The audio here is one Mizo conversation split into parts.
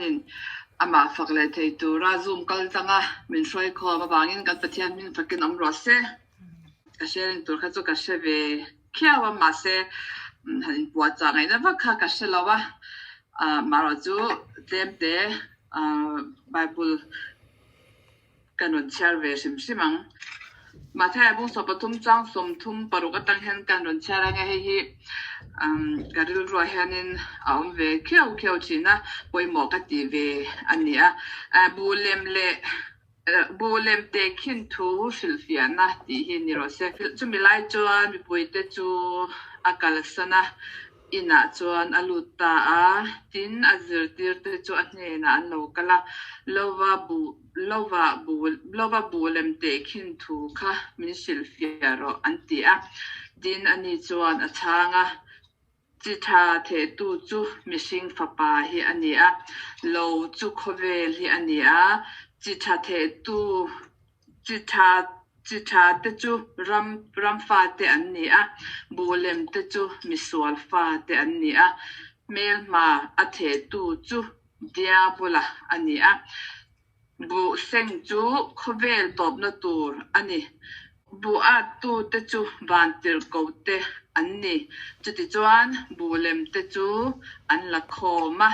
In amah fak leh thei tura Zoom kal tlanga min hruai khawm avangin kan Pathian hming fakin awm rawh se. Ka sharing tur kha chu ka hre ve khiau a, mahse han inpuahchah ngaihna vak kha ka hre lo a, marawh chu tlemte Bible Ka rawn chhiar ve hrim hrim ang. Mathaia bung 13 chang 36 atang hian kan rawn chhiar ang e, hei hi ka rilruah hianin a awm ve khiau khiau thin a, pawimawh ka ti ve a ni a. Buh lem leh buh lem tehkhin thu hrilhfiahna tih hi ni rawh se. Chumi lai chuan mipuite chu a kalsan a, Inah chuan a lut ta a, tin a zirtirte chu a hnenah an lo kal a, Lova bu, lova bu, lova bu lem tehkhin thu kha min hrilhfiah rawh, an ti a. Tin ani chuan a chhang a, Chi tha thehtu chu mihring fapa hi a ni a, lo chu khawvel hi a ni a, chi tha thehtu, Chi tha chi tha te chu ram ram fate an ni a, buhlem te chu misual fate an ni a, hmelhma a thehtu chu Diabola a ni a, buh seng chu khawvel tawpna tur a ni. Buh attu te chu vantirhko te an ni. Chutichuan buhlem te chu an la khawm a,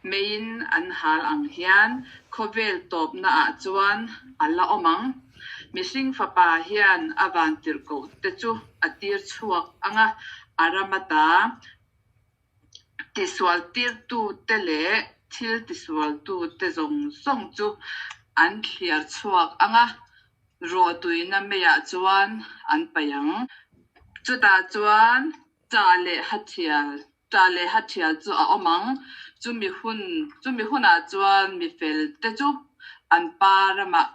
meiin an hal ang hian khawvel tawpna ah chuan a la awm ang. Mihring fapa hian a vantirhkoh te chu a tir chhuak ang a, a ram ata tisual tirtu te leh thil tisual tu te zawng zawng chu an thliar chhuak ang a, rawhtuina meiah chuan an paih ang. Chutah chuan Ṭah leh hathial, ṭah leh hathial chu a awm ang. Chumi hun, chumi hunah chuan mi fel te chu an pa ramah,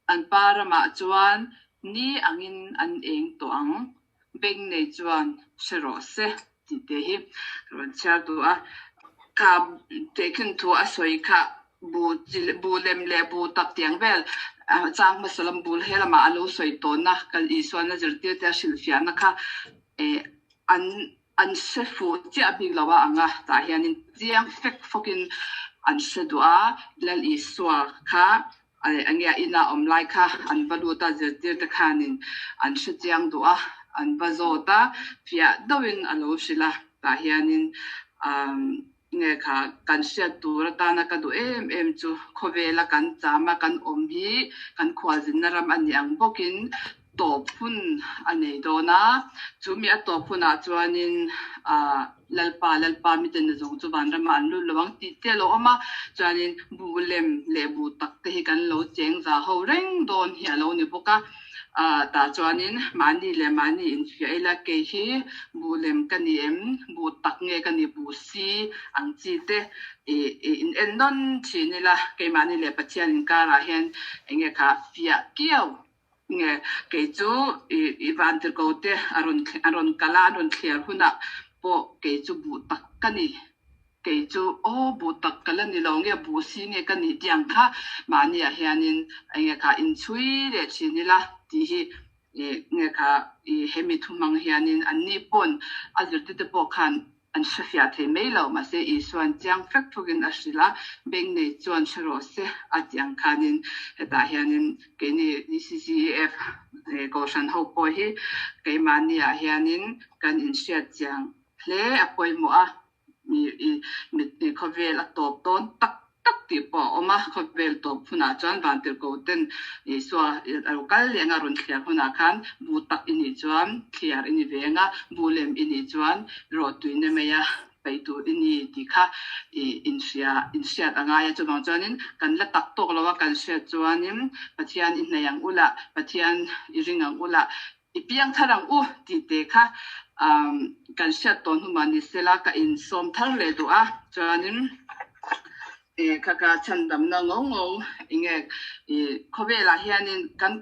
an pa ramah chuan ni angin an eng tawh ang. Beng nei chuan hre rawh se tih te hi ka rawn chhiar duh a. Kha tehkhin thu a sawi kha bu chi bu lem leh bu tak tiang vel chang hmasa lam bul he lamah a lo sawi tawn a, kan Isuan a zirtirte a hrilhfiahna kha eh an an hre fuh chiah bik lo a ang a, tah hianin chiang fek fawkin an hre duh a, Lal Isua kha eng nge a ina awm lai kha an va lut a, zirtirte khanin an hre chiang duh a, an va zawt a, fiah deuhin a lo hrilh a, tah hianin umm Nge kha kan hriat tur atana ka duh em em chu khawvela kan chama kan awm hi kan khualzinna ram a ni ang bawkin tawp hun a nei dawn a, chu mi a tawp hunah chuanin ah Lalpa Lalpa miten na zawng chu vanramah an lut lo ang tih te a lo awm a, chuanin buh lem leh buh tak te hi kan lo cheng za ho reng dawn hi a lo ni bawk a. Ah tah chuanin mahni leh mahni infiah ila kei hi buh lem ka ni em, buh tak nge ka ni, buh si ang chi te ih ih in en nawn thin ila keimahni leh Pathian inkarah hian eng nge kha fiah kiau nge kei chu ih ih vantirhko te a rawn a rawn kal a an rawn thliar hunah pawh kei chu buh tak ka ni. Kei chu aw buh tak ka la ni lo nge buh si nge ka nih tih ang kha mahniah hianin enge kha inchhui leh thin ila tih hi ih nge kha ih hemi thu hmang hianin anni pawn a zirtirte pawh khan an hrefiah thei mai lo mahse Isuan chiang fek thukin a hrilh a, beng nei chuan hre rawh se a tih ang khanin hetah hianin keini DCCEF Kohhran ho pawh hi keimahniah hianin kan inhriat chiang hle a pawimawh a. Mi khawvel a tawp dawn tak tak tih pawh a awm a, khawvel tawp hunah chuan vantirhko ten Isua a lo kal leh anga rawn thliar hunah khan bu tak i nih chuan thliar i ni ve anga, bu lem i nih chuan rawhtuina maia peih tur i ni tih kha i inhria inhriat a ngai a. Chuvang chuanin kan la tak tawk lo a, kan hriat chuanin Pathian i hnaih ang u lah, Pathian i ring ang u lah, I piang thar ang u tih te kha kan hriat tawh hnu mah ni sela ka insawm thar leh duh a, chuanin kha ka chhandamna ngo ngo enge khawvelah hianin kan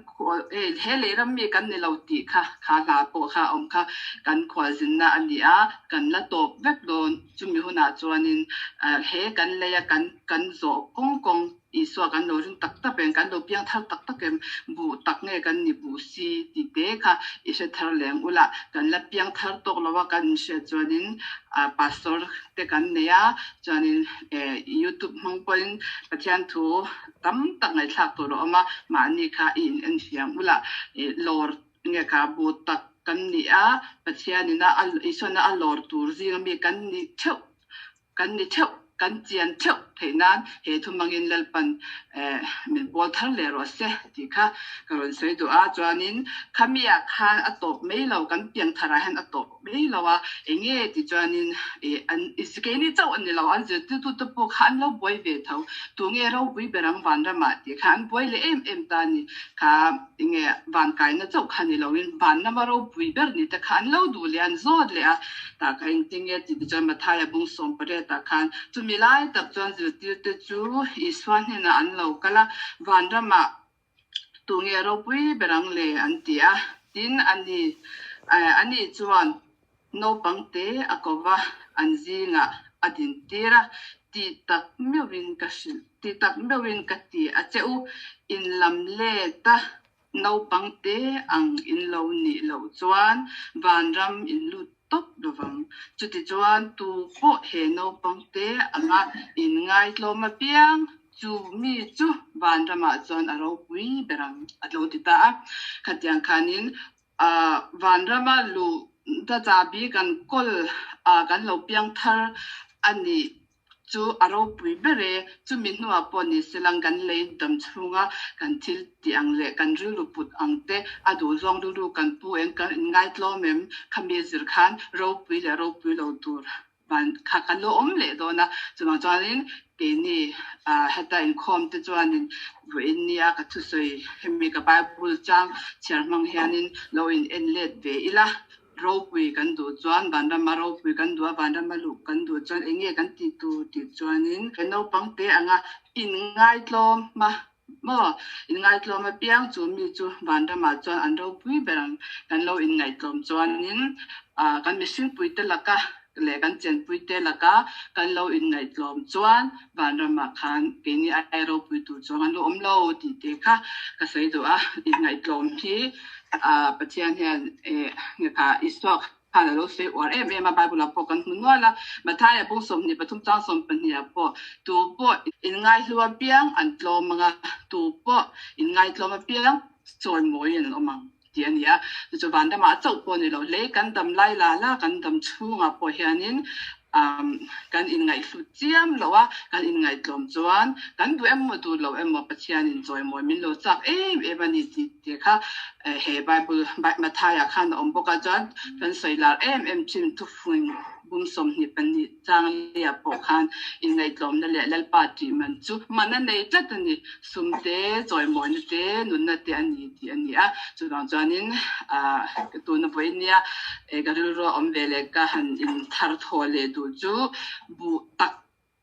he lei ram mi kan ni lo tih kha kha hla pawh kha a awm kha kan khualzinna a ni a, kan la tawp vek dawn chumi hunah chuanin he kan leia kan kan zawh kawng kawng. Isua kan lo ring tak tak em, kan lo piang thar tak tak em, buh tak nge kan ni buh si tih te kha i hre thar leng ula, kan la piang thar tawk lo a kan inhriat chuanin pastor te kan nei a, chuanin youtube hmang pawhin Pathian thu tam tak ngaihthlak tur a awm a, mahni kha i in enfiam ula, lawr nge kha buh tak kan ni a, Pathianina Isuana a lawr tur zinga mi kan ni theuh. Kan ni theuh, kan chian theuh theih nan he thu hmangin Lalpan min pawl thar leh rawh se tih kha ka rawn sawi duh a. Chuanin khamiah khan a tawp mai lo, kan piang tharah hian a tawp mai lo a, eng nge tih chuanin an keini chauh a ni lo, an zirtirtute pawh kha an lo buai ve tho. Tu nge ropui ber ang vanramah tih kha an buai leh em em ta a ni. Kha eng nge van kaina chauh kha ni loin vanrama ropui ber ni te kha an lo duh leh an zawt leh a. Tah kha engtin nge tih te chuan Mathaia bung 18 ah khan chumi lai tak chuan zirtirte chu Isua hnenah an lo kal a, vanramah tu nge ropui ber ang le an ti a. Tin, ani ani chuan naupang te a ko va, an zingah a dintir a, tih tak meuhin ka hrilh, tih tak meuhin ka ti a che u, in lam let a. Naupang te ang in lo nih loh chuan vanram in lut tawp lovang. Chutichuan tu pawh he naupang te anga in ngaitlawm apiang chu mi chu vanramah chuan a ropui ber ang a lo ti ta a. Khatiang khanin vanrama luh ta chahbi kan kawl a kan lo piang thar a nih chu a ropui ber e. Chumi hnuah pawh ni selang kan lei dam chhunga kan thil tih ang leh kan rilru put ang te, a duhzawng rilru kan pu eng kan inngaitlawm em? Khami zir khan ropui leh ropui lo tur van kha kan lo awm leh dawn a. Chuvang chuanin keini heta inkhawm te chuanin vawiin nia ka thusawi hemi ka Bible chang chhiar hmang hianin lo in en let ve ila. Ropui kan duh chuan vanrama ropui kan duh a, vanrama luh kan duh chuan eng nge kan tih tur tih chuanin he naupang te anga inngaitlawm a maw? Inngaitlawm apiang chu mi chu vanramah chuan an ropui ber ang. Kan lo inngaihtlawm chuanin kan mihringpuite laka leh kan chenpuite laka kan lo inngaihtlawm chuan vanramah khan keini ai ropui tur chuang an lo awm lo tih te kha ka sawi duh a. Inngaihtlawm hi Pathian hian kha Isua khan a lo sawi uar em em a, Bible ah pawh kan hmu nual a, Mathaia bung 23 chang 12 ah pawh tu pawh inngaihlu apiang an tlawm ang a, tu pawh inngaihtlawm apiang chawimawiin an awm ang tih a ni a. Chu chu van ramah chauh pawh ni lo hle, kan dam lai la la kan dam chhungah pawh hianin Kan inngaihhlut chiam loh a, kan inngaihtlawm chuan kan duh emaw duh lo emaw Pathianin chawimawi min lo chak em em a ni tih te kha he Bible Mathaia khan a awm bawk a, chuan kan sawi lar em em thin thufung bum 22 chang leh pawh khan inngaihtlawmna leh Lalpa tih man chu man a nei tlat a ni. Sum te, chawimawina te, nunna te a ni tih a ni a. Chuvang chuanin ka tuna vawiin nia ka rilru a awm ve leh ka han inthar thaw leh duh chu buh tak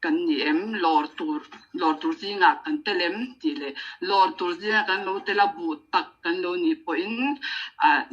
kan ni em, lawr tur lawr tur zingah kan tel em tih leh lawr tur zinga kan lo tel a buh tak kan lo nih pawhin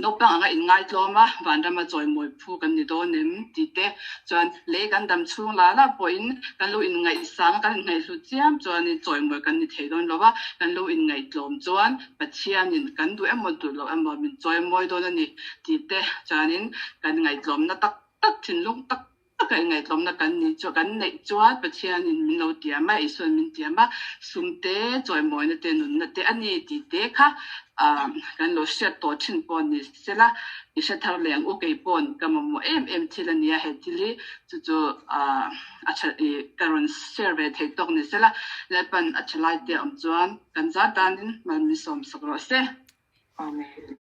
naupang anga inngaitlawm a vanrama chawimawi phu kan ni dawn em tih te Chuan lei kan dam chhung la la pawhin kan lo inngaihsang a, kan inngaihhlut chiam chuanin chawimawi kan ni thei dawn lo va, kan lo inngaihtlawm chuan Pathianin kan duh emaw duh loh emaw min chawimawi dawn a ni tih te chuanin kan ngaihtlawmna tak tak thinlung tak taka inngaihtlawmna kan nih chu kan neih chuan Pathianin min lo tiam a, Isua'n min tiam a, sum te, chawimawina te, nunna te a ni tih te kha kan lo hriat tawh thin pawh ni Sela, i hre thar leh ang u, kei pawn ka mamawh em em thil a nia he thil hi, chu chu a tha i ka rawn share ve thei tawk ni sela, Lalpan a tha lai te a awm chuan kan zat danin mal min sawm sak rawh se. Amen.